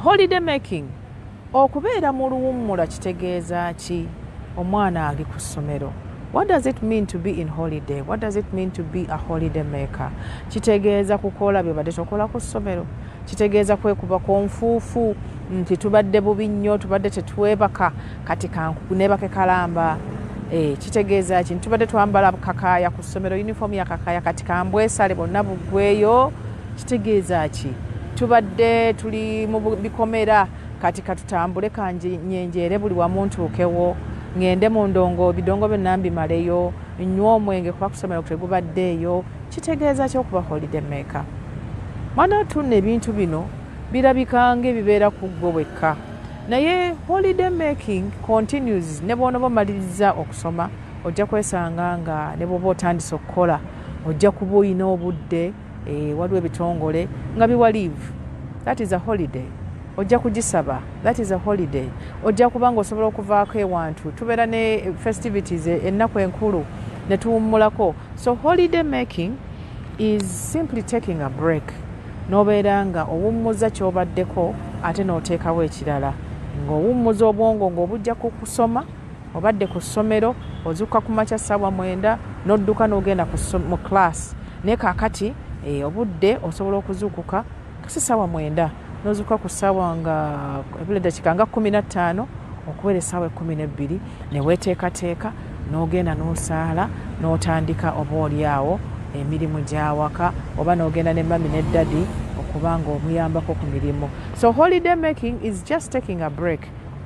Holiday making, okubeera mu luwummula, kitegeeza ki? Omwana ali ku ssomero, what does it mean to be in holiday? What does it mean to be a holiday maker? Kitegeeza kukola byobadde tokola ku ssomero. Kitegeeza kwekubako nfuufu nti tubadde bubi nnyo, tubadde tetwebaka, kati neebake kalamba. Kitegeeza ki? Ntubadde twambala kakaaya ku ssomero, uniform ya kakaaya, kati kambwesale bonna buggweeyo. Kitegeeza ki? Tubadde tuli mu bikomera, kati katutambule, kanyenjeere buli wamu, ntuukewo, ŋŋende mu ndongo, ebidongo byonna mbimaleyo, nywa omwenge kuba kusomero tegubaddeeyo. Kitegeeza ki okuba holiday maker? Mwana tunna, ebintu bino birabika ngaebibeera ku ggwe wekka, naye holiday making continues. Ne bw'onoba omaliriza okusoma, ojja kwesanga nga ne bw'oba otandise okukola, ojja kuba oyina obudde. Waliwo ebitongole nga biwa leave. That is a holiday. Ojja kugisaba. That is a holiday. Ojja kuba nga osobola okuvaako ewantu, tubeera ne festivities, ennaku enkulu, ne tuwummulako. So holiday making is simply taking a break, n'obeera nga owummuza ky'obaddeko ate n'oteekawo ekirala, ng'owummuza obwongo ng'obujja ku kusoma. Obadde ku ssomero, ozuuka ku makya ssaawa 9, n'odduka n'ogenda mu class, naye kaakati obudde osobola okuzuukuka si ssaawa 9, n'ozuukuka ku ssaawa nga ebula eddakiika nga 15 okuwera essaawa 12, ne weeteekateeka n'ogenda n'osaala, n'otandika oba oli awo emirimu gy'awaka, oba n'ogenda ne mummy ne daddy okuba nga omuyambako ku mirimu. So holiday making is just taking a break.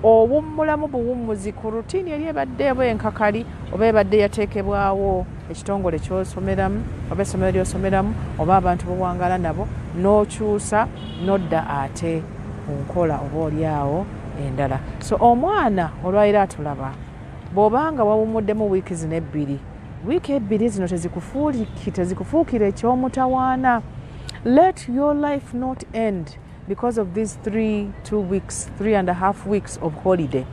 Owummulamu buwummuzi ku routine eri ebadde oba enkakali oba ebadde yateekebwawo ekitongole ky'osomeramu oba essomero ly'osomeramu oba abantu b'owangaala nabo, n'okyusa n'odda ate ku nkola oba oli awo endala. So omwana olwaliro atulaba, bw'obanga wawummuddemu wiiki zino 2, wiiki 2 zino tezikufuukira ekyomutawaana. Let your life not end because of these 3, 2 weeks, 3.5 weeks of holiday.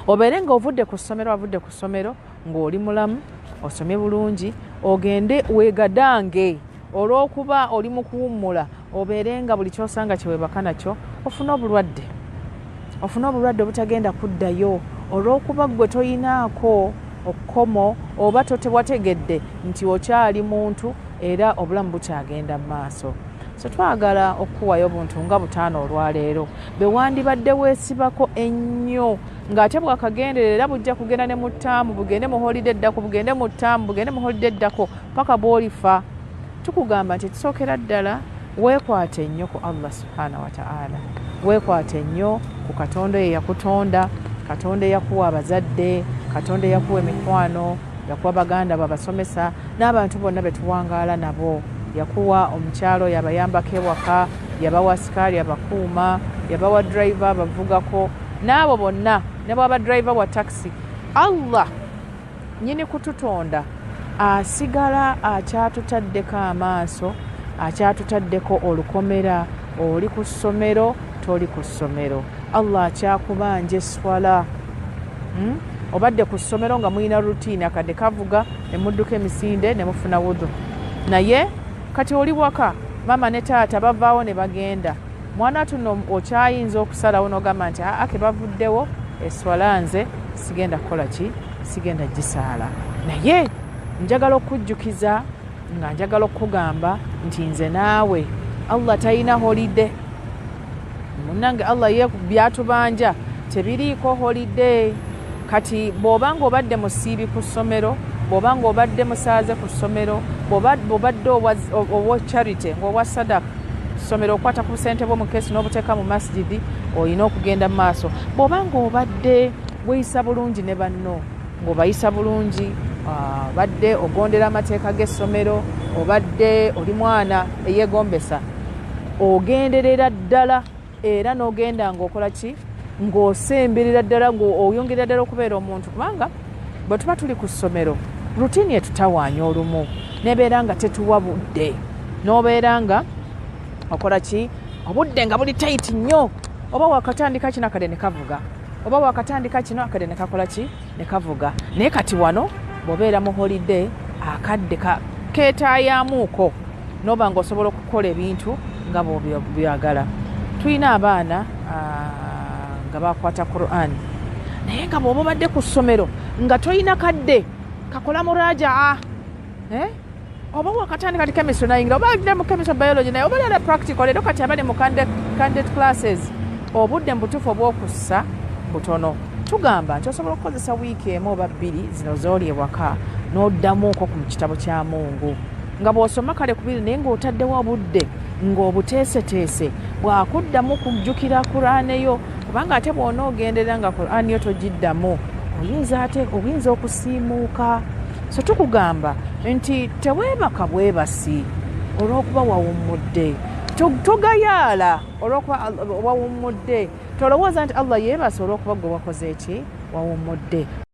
Obeere ng'ovudde ku ssomero, wavudde ku ssomero ng'oli mulamu, osomye bulungi, ogende weegadange. Olw'okuba oli mu kuwummula, obeere nga buli kyosanga kyewebaka nakyo, ofune obulwadde, ofune obulwadde obutagenda kuddayo, olw'okuba ggwe toyinaako okkomo oba totewategedde nti okyali muntu era obulamu bukyagenda mu maaso. So twagala okukuwayo obuntu nga butaano olwaleero be wandibadde weesibako ennyo, ng'ate bwakagenderera era bujja kugenda ne mu ttaamu, bugende mu holiday eddako, bugende mu ttaamu, bugende mu holiday eddako, paka bw'olifa. Tukugamba nti ekisookera ddala, weekwate nnyo ku Allah subhana wataala, weekwate nnyo ku Katonda oyo eyakutonda, Katonda eyakuwa abazadde, Katonda eyakuwa emikwano, yakuwa baganda babasomesa n'abantu bonna be tuwangaala nabo, yakuwa omukyalo oyo abayambako ewaka, yabawa sikaali abakuuma, yabawa driver abavugako, n'abo bonna, ne bwaba driver wa takisi. Allah nyini kututonda asigala akyatutaddeko amaaso, akyatutaddeko olukomera. Oli ku ssomero, toli ku ssomero, Allah akyakubanja esswala. Obadde ku ssomero nga mulina routine, akadde kavuga ne mudduka emisinde ne mufuna wudu, naye kati oli waka, maama ne taata bavaawo ne bagenda. Mwana tuno, okyayinza okusalawo n'ogamba nti aa, ke bavuddewo, eswala nze sigenda kukola ki, sigenda gisaala. Naye njagala okujjukiza, nga njagala okukugamba nti nze naawe, Allah talina holiday. Munange, Allah ye byatubanja tebiriiko holiday. Kati bw'oba nga obadde musiibi ku ssomero, bw'oba nga obadde musaaze ku ssomero, bw'obadde owa charity, ng'owa sadaka ssomero, okwata ku busente bwo mu keesi n'obuteeka mu masjidi, olina okugenda mu maaso. Bw'oba nga obadde weeyisa bulungi ne banno, ng'obayisa bulungi, obadde ogondera amateeka g'essomero, obadde oli mwana eyeegombesa, ogenderera ddala era n'ogenda ng'okola ki, ng'osemberera ddala, ng'oyongerera ddala okubeera omuntu. Kubanga bwe tuba tuli ku ssomero, routine etutawaanya olumu nebeera nga tetuwa budde, n'obeera nga okola ki, obudde nga buli tight nnyo. Oba wakatandika kino, akadde ne kavuga, oba wakatandika kino, akadde ne kakola ki, ne kavuga. Naye kati wano bw'obeera mu holiday, akadde keetaayamuuko, noba nga osobola okukola ebintu nga bw'obyagala. Tulina abaana nga bakwata Quran, naye nga bw'oba obadde ku ssomero nga tolina kadde kakola murajaa, eh? Oba wakatandika ti chemistry nayingira, oba agenda mu chemistry, biology, naye oba lyala practical. Leero kati abali mu candidate classes, obudde mu butuufu obw'okussa butono. Tugamba nti osobola okukozesa wiiki emu oba 2 zino z'oli ewaka n'oddamuuko ku kitabo kya Mungu nga bw'osoma kale kubiri, naye ng'otaddewo obudde ng'obuteeseteese bwakuddamu kujjukira Kuraane yo, kubanga ate bw'onoogenderera nga Kuraani yo togiddamu, oyinza ate oyinza okusiimuuka. So tukugamba nti teweebaka bwebasi olw'okuba wawummudde, togayaala olw'okuba wawummudde, tolowooza nti Allah yeebase olw'okuba gwe wakoze eki wawummudde.